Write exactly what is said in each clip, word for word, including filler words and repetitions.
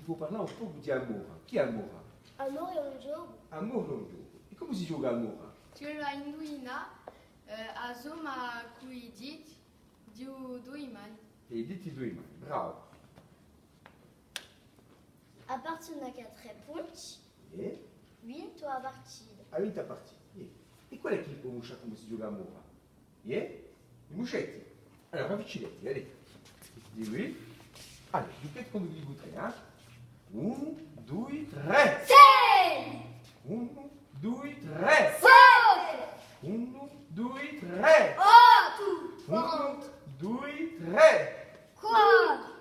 Vole parlà un pocu di a mora. Chì hè a mora? A mora hè un ghjocu. A mora hè un ghjocu. È cumu si ghjoca a mora? Ci vole à induvinà, eh, a somma cù i diti di u, di i mani. È i diti di i mani, bravu. A persona chì hà trè punti, eh, vintu a partita. Hà vintu a partita, eh. È quale hè chì pò muscià cumu si ghjoca a mora? Iè? I musceti? Allora, avvicineti, allez. Di quì. Allez, ghjucate quandu dicu trè, eh? Unu, dui, trè! Sei! Unu, dui, trè! Sette! Unu, dui, trè! Ottu! Unu, dui, trè! Quattru!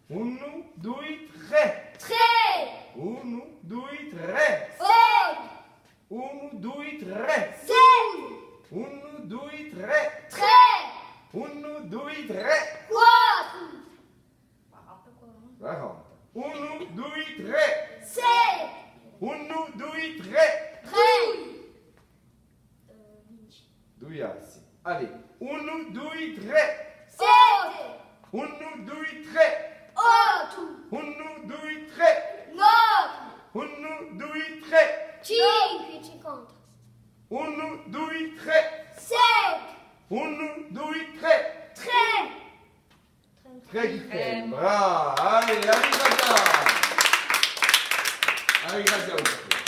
Unu, dui, trè! Trè! Unu, dui, trè! Sei! Unu, dui, trè! Sette! Unu, dui, trè! Trè! Unu, dui, trè! Quattru! Quaranta. Unu, dui, trè! Sei! Unu, dui, trè! Trè! Dui assi. Allez, unu, dui, trè. Sette. Unu, dui, trè. Ottu. Unu, dui, trè. Nove. Unu, dui, trè. Cinque. Cinquanta. Unu, dui, trè. Sette. Unu, dui, trè. Trè. Trè chì femu. Bravi, allez, a ringraziemu. A ringraziemu.